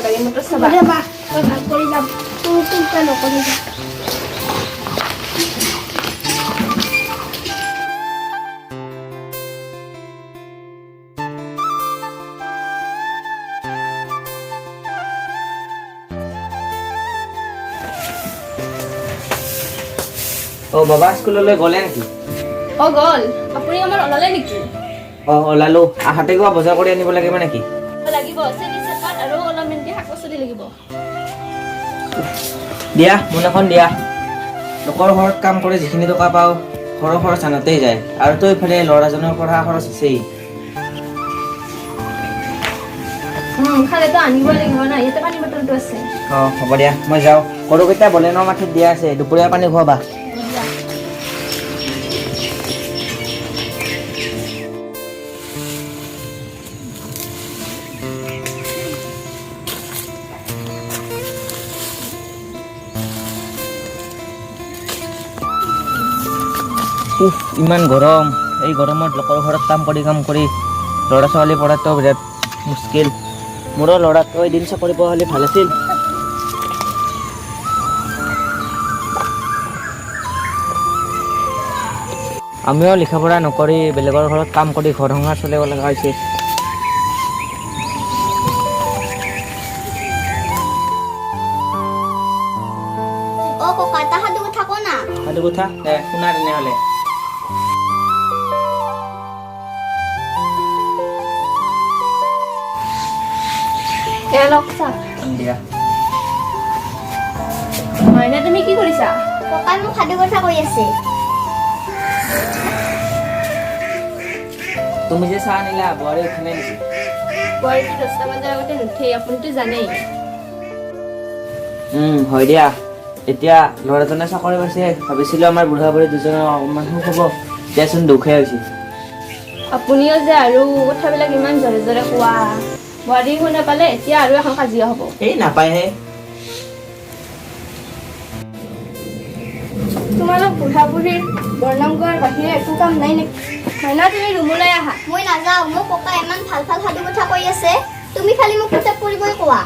গাড়ী মটৰ চাবা। হ'ব দে মা, মই ভাল কৰি যাম, তুমি চিন্তা নকৰিবা। অ বাবা স্কুললৈ গ'লে নেকি? অ গ'ল। আপুনি আমাৰ ওলালে নেকি? অ ওলালো। আহাতে কিবা বজাৰ কৰি আনিব লাগিব নেকি? অ, লাগিব। চেনি, চাহপাত আৰু অলপমান শাক পাচলি লাগিব। দিয়া, মোনাখন দিয়া। লোকৰ ঘৰত কাম কৰি যিখিনি টকা পাওঁ, ঘৰৰ খৰচ আনোতেই যায়। আৰু তো ইফালে ল'ৰাজনৰ পঢ়া খৰচ আছেই। খালেতো আনিব লাগিব না। ইয়াতে পানী বটলটো আছে। অ হ'ব দিয়া, মই যাওঁ। গৰুকেইটা বলেনৰ মাঠিত দিয়া আছে, দুপৰীয়া পানী খুৱাবা। উফ, ইমান গৰম! এই গৰমত লোকৰ ঘৰত কাম কৰি কাম কৰি ল'ৰা ছোৱালী পঢ়াটো বিৰাট মুস্কিল। মোৰো ল'ৰাটো এদিন চাকৰি পোৱা হ'লে ভাল আছিল। আমিও লিখা পঢ়া নকৰি বেলেগৰ ঘৰত কাম কৰি ঘৰ সংসাৰ চলিব লগা হৈছে। অ ককা, এটা সাধু কথা ক না। সাধু কথা? দে শুনা তেনেহ'লে। এ লওক চাহ। দিয়া। মাইনা, তুমি কি কৰিছা? ককাই মোক সাধু কথা কৈ আছে। তুমি যে চাহ আনিলা, বোৱাৰী উঠা নাই নেকি? বোৱাৰীটো 10টা বজাৰ আগতে নুঠেই, আপুনিতো জানেই। হয় দিয়া। এতিয়া ল'ৰাজনে চাকৰি পাইছে, ভাবিছিলো আমাৰ বুঢ়া বুঢ়ী দুজনৰ অকণমান সুখ হ'ব, এতিয়াচোন দুখে হৈছে। আপুনিও যে আৰু কথাবিলাক ইমান জোৰে জোৰে কোৱা। বোৱাৰী শুনা পালে এতিয়া আৰু এখন কাজিয়া হ'ব। এই নাপায়হে। তোমালোক বুঢ়া বুঢ়ীৰ বৰ্ণাম গোৱাৰ বাহিৰে একো কাম নাই নেকি? মাইনা, তুমি ৰুমলৈ আহা। মই নাযাওঁ। মোক ককাই ইমান ভাল ভাল সাধু কথা কৈ আছে, তুমি খালি মোক কিতাপ পঢ়িবই কোৱা।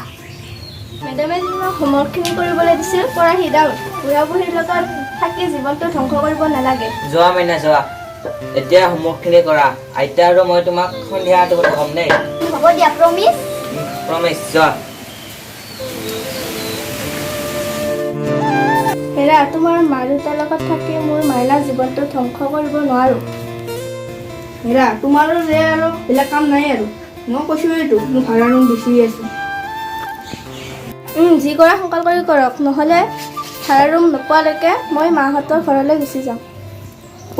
মেডামে তোমাক হোমৱৰ্কখিনি কৰিবলৈ দিছিল, কৰাহি দাও। বুঢ়া বুঢ়ীৰ লগত থাকি জীৱনটো ধ্বংস কৰিব নালাগে। যোৱা মাইনা, যোৱা। এতিয়া হোমৱৰ্কখিনি কৰা। আইতা আৰু মই তোমাক সন্ধিয়া সাধু কথা ক'ম দেই। হ'ব দিয়া, প্ৰমিছ। প্ৰমিছ, যোৱা। হেৰা, তোমাৰ মা দেউতাৰ লগত থাকি মোৰ মাইনা জীৱনটো ধ্বংস কৰিব নোৱাৰোঁ। হেৰা, তোমাৰো যে আৰু বেলেগ কাম নাই আৰু। মই কৈছোঁৱেইতো, মোৰ ভাড়া ৰুম বেছি আছে। যি কৰা সোনকাল কৰি কৰক, নহ'লে ভাড়া ৰুম নোপোৱালৈকে মই মাহঁতৰ ঘৰলৈ গুচি যাম।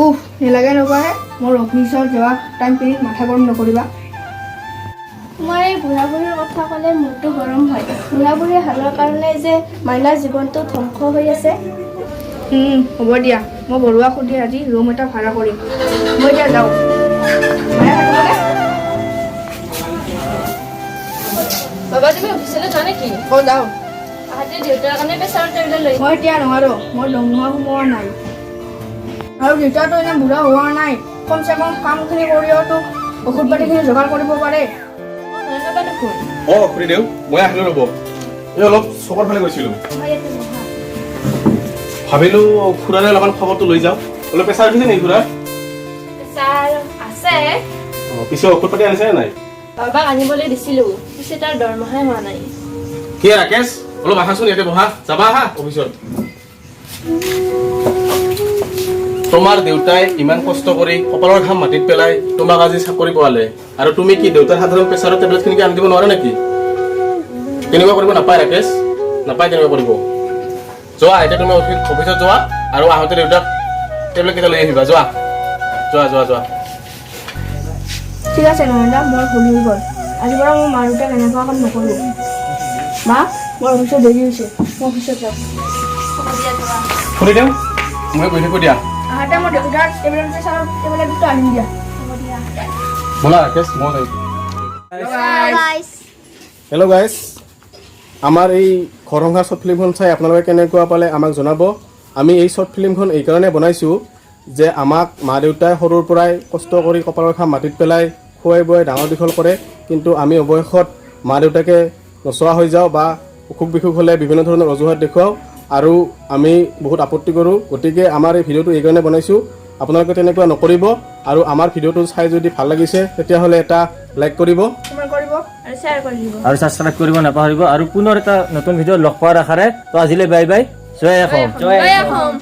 উফ, নেলাগে নকৰে। মোৰ অফিচত যোৱা টাইমখিনিত মাথা গৰম নকৰিবা। তোমাৰ এই বুঢ়া বুঢ়ীৰ কথা ক'লে মূৰটো গৰম হয়। বুঢ়া বুঢ়ীৰ হালৰ কাৰণে যে মাইনাৰ জীৱনটো ধ্বংস হৈ আছে। হ'ব দিয়া, মই বৰুৱাক সুধি আজি ৰুম এটা ভাড়া কৰিম। মই এতিয়া যাওঁ। মায়ে থাকিবনে? বাবা, তুমি অফিচলৈ যোৱা নেকি? অঁ, যাওঁ। আহাতে দেউতাৰ কাৰণে প্ৰেছাৰৰ টেবলেট লৈ। মই এতিয়া নোৱাৰোঁ, মোৰ দৰমহা সোমোৱা নাই আৰু দেউতাটো ইমান বুঢ়া হোৱা নাই। কমচে কম কামখিনি কৰিওতো ঔষধ পাতিখিনি যোগাৰ কৰিব পাৰে। ধন্যবাদ দেখোন। অ খুৰীদেউ, মই আহিলো ৰ'ব। এই অলপ চকৰ ফালে গৈছিলো। ভাবিলো খুৰাৰে অলপমান খবৰটো লৈ যাওঁ। অলপ প্ৰেছাৰ উঠিছে নেকি খুৰাৰ? প্ৰেছাৰ আছে। অ, পিছে ঔষধ পাতি আনিছে নে নাই? বাবাক আনিবলৈ দিছিলো, পিছে তাৰ দৰমহাই হোৱা নাই। কি ৰাকেশ, অলপ আহাচোন, ইয়াতে বহা। যাবা আহা অফিচত। তোমাৰ দেউতাই ইমান কষ্ট কৰি কপালৰ ঘাম মাটিত পেলাই তোমাক আজি চাকৰি পোৱালে, আৰু তুমি কি দেউতাৰ সাধাৰণ প্ৰেছাৰৰ টেবলেটখিনিকে আনি দিব নোৱাৰা নেকি? তেনেকুৱা কৰিব নাপায় ৰাকেশ, নাপায় তেনেকুৱা কৰিব। যোৱা, এতিয়া তুমি অফিচত যোৱা আৰু আহোঁতে দেউতাক টেবলেট কেইটা লৈ আহিবা। যোৱা যোৱা যোৱা যোৱা। ঠিক আছে নয়নদা, মোৰ ভুল হৈ গ'ল। আজিৰ পৰা মই মা দেউতাক এনেকুৱা কাম নকৰোঁ। মা, মোৰ অফিচত দেৰি হৈছে, মই অফিচত যাওঁ। খুৰীদেউ, মই গৈ থাকোঁ দিয়া। আহাতে মই দেউতাৰ টেবলেট, প্ৰেছাৰৰ টেবলেট দুটা আনিম দিয়া। ব'লা ৰাকেশ, মই যাওঁ। গাইছ। হেল্ল' গাইজ, আমাৰ এই ঘৰ সংসাৰ শ্বৰ্ট ফিল্মখন চাই আপোনালোকে কেনেকুৱা পালে আমাক জনাব। আমি এই শ্বৰ্ট ফিল্মখন এইকাৰণে বনাইছোঁ যে আমাক মা দেউতাই সৰুৰ পৰাই কষ্ট কৰি কপালৰ ঘাম মাটিত পেলাই খুৱাই বোৱাই ডাঙৰ দীঘল কৰে, কিন্তু আমি অৱশেষত মা দেউতাকে নচোৱা হৈ যাওঁ বা অসুখ বিসুখ হ'লে বিভিন্ন ধৰণৰ অজুহাত দেখুৱাওঁ আৰু আমি বহুত আপত্তি কৰোঁ। গতিকে আমাৰ এই ভিডিঅ'টো এইকাৰণে বনাইছোঁ, আপোনালোকে তেনেকুৱা নকৰিব। আৰু আমাৰ ভিডিঅ'টো চাই যদি ভাল লাগিছে, তেতিয়াহ'লে এটা লাইক কৰিব, কমেণ্ট কৰিব আৰু শ্বেয়াৰ কৰি দিব। আৰু ছাবস্ক্ৰাইব কৰিব নাপাহৰিব। আৰু পুনৰ এটা নতুন ভিডিঅ' লগ পোৱাৰ আশাৰে তো আজিলৈ বাই বাই। জয় অসম। জয়। জয় অসম।